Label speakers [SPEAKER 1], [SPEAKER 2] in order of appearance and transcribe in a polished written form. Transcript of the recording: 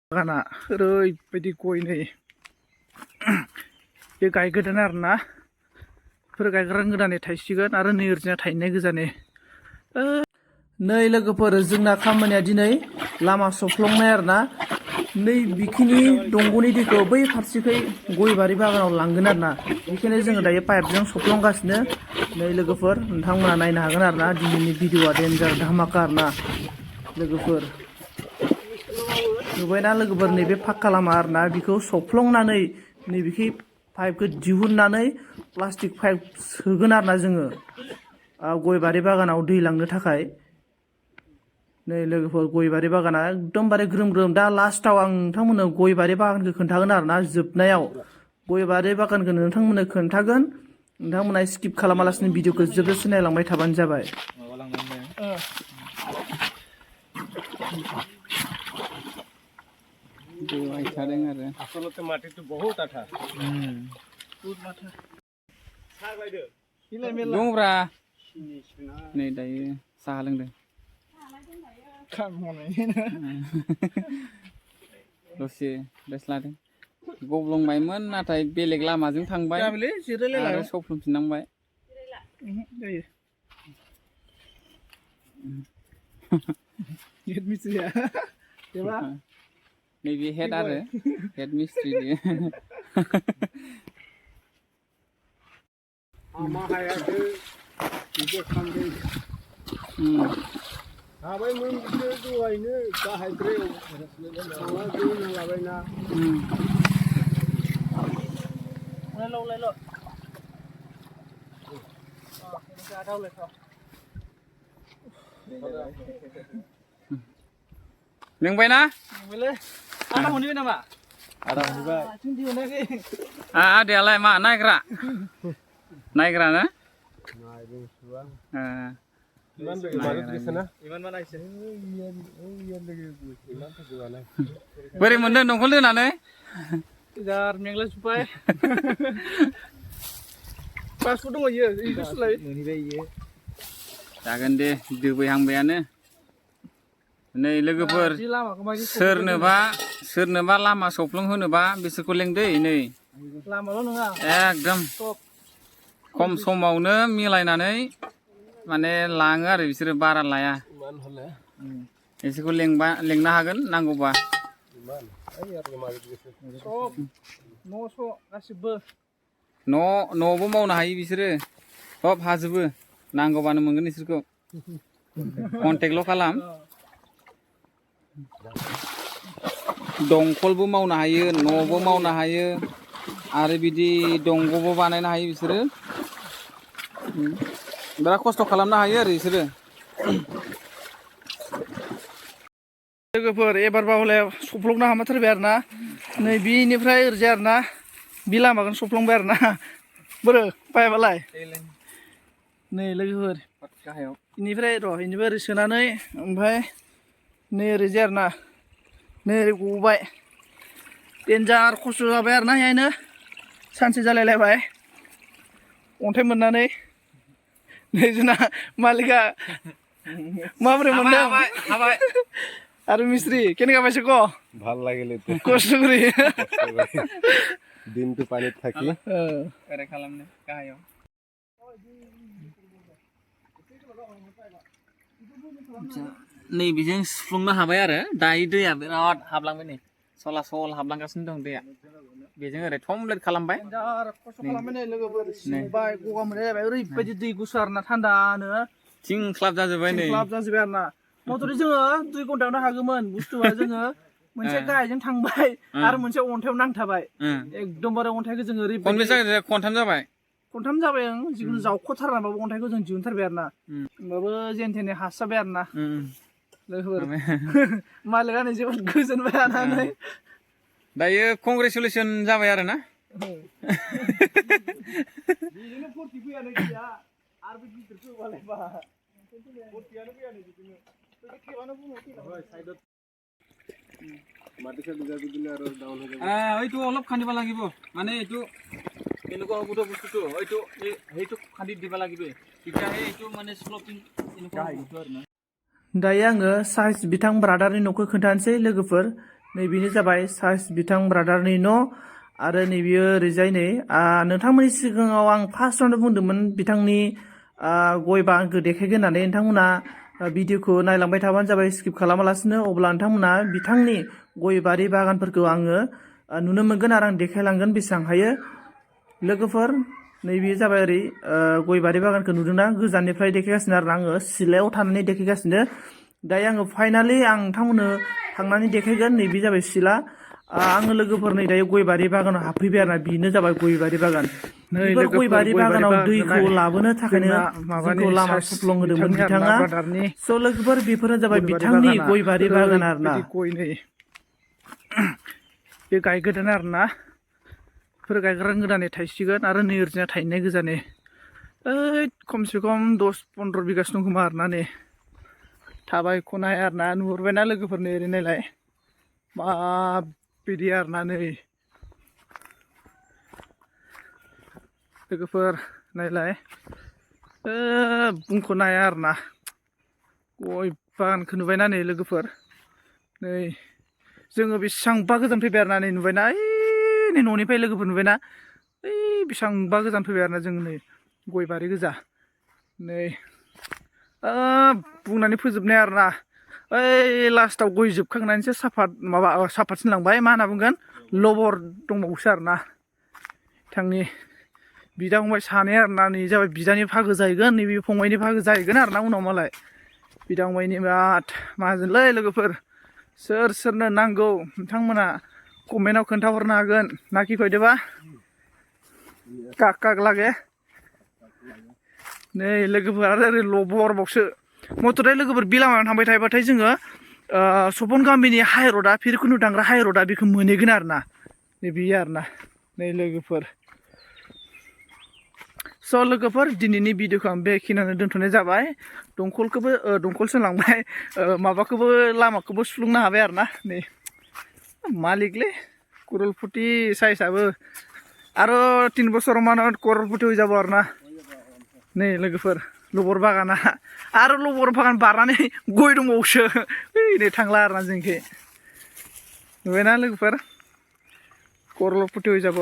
[SPEAKER 1] गाना ओरैबायदि गय नै बे गायगोदान आरोना बेफोर गायग्रा गोदानै थायसिगोन आरो नै ओरैनो थायनाय गोजानै नै लोगोफोर जोंना खामानिया दिनै लामा सफ्लंनाय आरोना नै बिखिनि दंग'नि दैखौ बै फारसेखै गय बारि बागानाव लांगोन आरोना बेखायनो जोङो दायो पाइपजों सफ्लंगासिनो नै लोगोफोर नोंथांमोना नायनो हागोन आरोना दिनैनि भिडिअआ डेन्जार धामाका आरोना लोगोफोर नुबायना लोगोफोर नैबे फाक्का लामा आरोना बेखौ सफ्लंनानै नैबेखि पाइपखौ दिहुननानै प्लास्टिक पाइप सोगोन आरोना जोङो गय बारि बागानाव दै लांनो थाखाय नै लोगोफोर गय बारि बागाना एकदमबारे ग्रोम ग्रोम दा लास्टाव आं नोंथांमोननो गय बारि बागानखौ खोन्थागोन आरोना जोबनायाव गय बारि बागानखौ नोंथांमोननो खोन्थागोन नोंथांमोना स्किप खालामालासिनो भिडिअखौ जोबजासिम नायलांबाय थाबानो जाबाय
[SPEAKER 2] आसलते माटिটো बहुत आथा
[SPEAKER 3] दंब्रा नै दायो साहा लोंदों दसे रेस्ट लादों गब्लंबायमोन नाथाय बेलेग लामाजों थांबाय आरो सौफुंफिननांबाय नैबे हेड आरो हेड मिस्ट्रि
[SPEAKER 2] हाबायमोन बिसोर दहायनो गाहायद्राय माबा दै नांलाबायना
[SPEAKER 3] लोंबायना
[SPEAKER 1] आदा मोनहैबाय नामा
[SPEAKER 2] आदा मोनहैबाय
[SPEAKER 3] आदायालाय मा नायग्रा ना बोरै मोनदों दंखल दोनानै
[SPEAKER 1] मेंलाजोब्बाय पासफोर दङ इयो सोलाय
[SPEAKER 3] जागोन दे दोबैहांबायानो नै लोगोफोर सोरनोबा लामा सफ्लंहोनोबा बिसोरखौ लेंदै नै
[SPEAKER 1] लामाल' नङा
[SPEAKER 3] एकदम खम समावनो मिलायनानै माने लाङो आरो बिसोरो बारा लाया बिसोरखौ लेंनो हागोन नांगौबा न'आवबो मावनो हायो बिसोरो सब हाजोबो नांगौबानो मोनगोन बिसोरखौ कन्टेक्टल' खालाम दंखलबो मावनो हायो न'बो मावनो हायो आरो बिदि दंग'बो बानायनो हायो बिसोरो बिराद खस्थ' खालामनो हायो आरो बिसोरो
[SPEAKER 1] लोगोफोर एबारबा हले सफ्लंनो हामाथारबाय आरोना नै बिनिफ्राय ओरैजाय आरोना बे लामाखौनो सफ्लंबाय आरोना बोरो पाइपआलाय नै लोगोफोर बेनिफ्राय इनिफ्राय ओरै सोनानै ओमफ्राय नै ओरैजाय आरोना नै ओरै गबाय डेन्जार खस्थ' जाबाय आरोना बेहायनो सानसे जालायलायबाय अन्थाइ मोननानै नै जोंना मालिका माबोरै मोनदों आरो मिस्ट्रि केनेका पाइছে क
[SPEAKER 2] ভাল লাগিলে
[SPEAKER 1] कষ্ট करि
[SPEAKER 2] दिनটো पानीत থাকি
[SPEAKER 3] ओरै खालामनो गाहायाव नैबेजों सुफ्लंनो हाबाय आरो दायो दैया बिराद हाबलांबाय नै सलासल हाबलांगासिनो दं दैया बेजों ओरै थमब्लेट खालामबाय
[SPEAKER 1] खस्थ' खालामबाय नै लोगोफोर सिबाय गगा मोननाय जाबाय ओरैबायदि दै गुसु आरोना थान्दानो
[SPEAKER 3] थिंख्लाब जाजोब्बाय नै
[SPEAKER 1] आरोना मथरै जोङो 2 घन्टायावनो हागौमोन बुस्थुआ जोङो मोनसे गाहायजों थांबाय आरो मोनसे अन्थायाव नांथाबाय एकदमबारे अन्थाइखौ जोङो ओरैबायदि खनथाम जाबाय आं जिखुनु जावख'थारनाबाबो अन्थाइखौ जों दिहुनथारबाय आरोना होमबाबो जेन थेने हासाबाय आरोना लोगोफोर मालिकआ नै जोबोद गोजोनबाय आनानै
[SPEAKER 3] दायो कंग्रेसुलेसन जाबाय आरो ना
[SPEAKER 1] बिदिनो फुरथि फैयानो गैया आरो बे गिदिरखौ होबालायबा फुरथियानो फैयानो बिदिनो खेबानो बुङो साइडत
[SPEAKER 2] মাটি চাটি যাই দিলে আৰু ডাউন হৈ যাব
[SPEAKER 3] এইটো অলপ খান্দিব লাগিব মানে এইটো এনেকুৱা হ'ব বস্তুটো এইটো সেইটো খান্দি দিব লাগিব তেতিয়াহে এইটো মানে স্লপিং এনেকুৱা হ'ব আৰু না दायो आङो साइज बिथां ब्रादारनि न'खौ खोन्थानोसै लोगोफोर
[SPEAKER 1] नैबेनो जाबाय साइस बिथां ब्रादारनि न' आरो नैबेयो ओरैजाय नै नोंथांमोननि सिगाङाव आं फार्स्टआवनो बुंदोंमोन बिथांनि गय बागानखौ देखायगोन होननानै नोंथांमोना भिडिअखौ नायलांबाय थाबानो जाबाय स्किप खालामालासिनो अब्ला नोंथांमोना बिथांनि गय बारि बागानफोरखौ आङो नुनो मोनगोन आरो आं देखायलांगोन बेसेबां हायो लोगोफोर नैबे जाबाय ओरै गय बारि बागानखौ नुदोंना गोजाननिफ्राय देखायगासिनो आरो आङो सिलायाव थानानै देखायगासिनो दायो आङो फाइनालि आं नोंथांमोननो थांनानै देखायगोन नैबे जाबाय सिला आङो लोगोफोर नै दायो गय बारि बागानाव हाबफैबाय आरोना बेनो जाबाय गय बारि बागान बेफोर गय बारि बागानाव दैखौ लाबोनो थाखायनो जोंखौ लामा सफ्लं होदोंमोन बिथाङा स' लोगोफोर बेफोरनो जाबाय बिथांनि गय बारि बागान आरोना
[SPEAKER 2] गय नै
[SPEAKER 1] बे गायगोदान आरोना बेफोर गायग्रा गोदानै थायसिगोन आरो नै ओरैनो थायनाय गोजानै खमसे खम 10-15 बिगासो दं खोमा आरोना नै थाबाय खनाय आरोना नुहुरबायना लोगोफोरनो ओरै नायलाय मा बिदि आरोना नै लोगोफोर नायलाय बुंख'नो हाया आरोना गय बागानखौ नुबायना नै लोगोफोर नै जोङो बेसेबांबा गोजान फैबाय आरोना नै नुबायना नै न'निफ्राय लोगोफोर नुबायना बेसेबांबा गोजान फैबाय आरोना जों नै गय बारि गोजा नै बुंनानै फोजोबनाय आरोना लास्टाव गय जोबखांनानैसो साफातसिन लांबाय मा होनना बुंगोन लबर दंबावोसो आरोना बिथांनि बिदा फंबाय सानै आरोना नै जाबाय बिदानि भागो जाहैगोन नैबे फंबायनि भागो जाहैगोन आरोना उनाव मालाय बिदा फंबायनि माहाजोनलै लोगोफोर सोरनो नांगौ नोंथांमोना कमेन्टआव खोन्थाहरनो हागोन ना कि कयदोबा काक लागे नै लोगोफोर आरो ओरै लबरबावसो मथ'थे लोगोफोर बे लामायाव थांबाय थायोबाथाय जोङो सपन गामिनि हाइरडआ फिरखुनु दांग्रा हाइरडआ बेखौ मोनहैगोन आरोना नै बेयो आरोना नै लोगोफोर स' लोगोफोर दिनैनि भिडिअखौ आं बेखिनियावनो दोनथ'नाय जाबाय दंखलसो लांबाय माबाखौबो लामाखौबो सुफ्लुंनो हाबाय आरोना नै मालिकलै करलपति साइजआबो आरो 3 बोसोराव मानो करलपति हो যাব आरोना नै लोगोफोर लबर बागाना आरो लबर बागान बारनानै गय दंबावोसो नै थांला आरोना जोंखै नुबायना लोगोफोर करलपति हो যাব